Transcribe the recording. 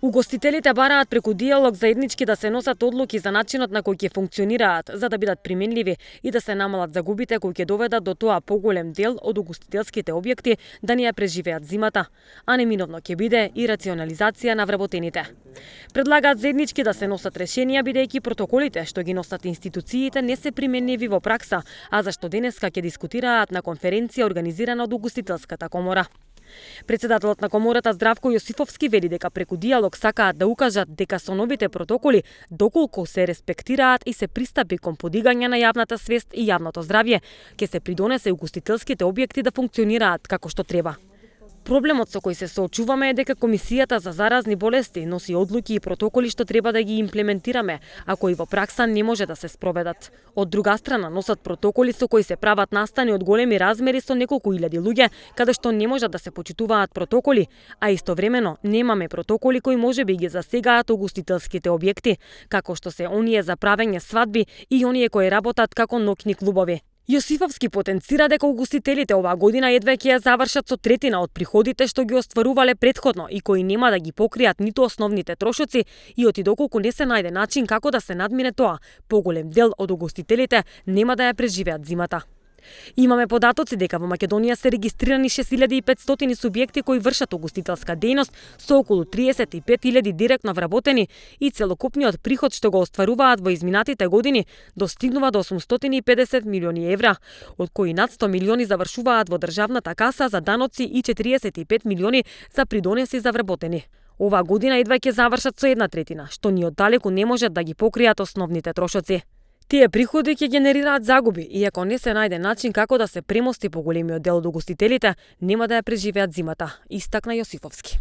Угостителите бараат преку диалог заеднички да се носат одлуки за начинот на кој ќе функционираат, за да бидат применливи и да се намалат загубите кои ќе доведат до тоа поголем дел од угостителските објекти да не ја преживеат зимата, а неминовно ќе биде и рационализација на вработените. Предлагаат заеднички да се носат решенија бидејќи протоколите што ги носат институциите не се применливи во пракса, а зашто денеска ќе дискутираат на конференција организирана од Угостителската комора. Председателот на комората Здравко Јосифовски вели дека преку диалог сакаат да укажат дека со новите протоколи, доколку се респектираат и се пристапи кон подигање на јавната свест и јавното здравје, ќе се придонесе угостителските објекти да функционираат како што треба. Проблемот со кој се соочуваме е дека Комисијата за заразни болести носи одлуки и протоколи што треба да ги имплементираме, а кои во пракса не може да се спроведат. Од друга страна, носат протоколи со кои се прават настани од големи размери со неколку илјади луѓе, каде што не можат да се почитуваат протоколи, а истовремено немаме протоколи кои можеби ги засегаат угостителските објекти, како што се оние за правење свадби и оние кои работат како ноќни клубови. Јосифовски потенцира дека угостителите оваа година едва ќе ја завршат со третина од приходите што ги остварувале претходно и кои нема да ги покријат ниту основните трошоци и оти доколку не се најде начин како да се надмине тоа, поголем дел од угостителите нема да ја преживеат зимата. Имаме податоци дека во Македонија се регистрирани 6500 субјекти кои вршат угостителска дејност со околу 35.000 директно вработени и целокупниот приход што го остваруваат во изминатите години достигнува до 850 милиони евра, од кои над 100 милиони завршуваат во државната каса за даноци и 45 милиони за придонеси за вработени. Оваа година едва ќе завршат со 1/3, што ни оддалеку не можат да ги покријат основните трошоци. Тие приходи ќе генерираат загуби и ако не се најде начин како да се премости поголемиот дел од угостителите, нема да ја преживеат зимата, истакна Јосифовски.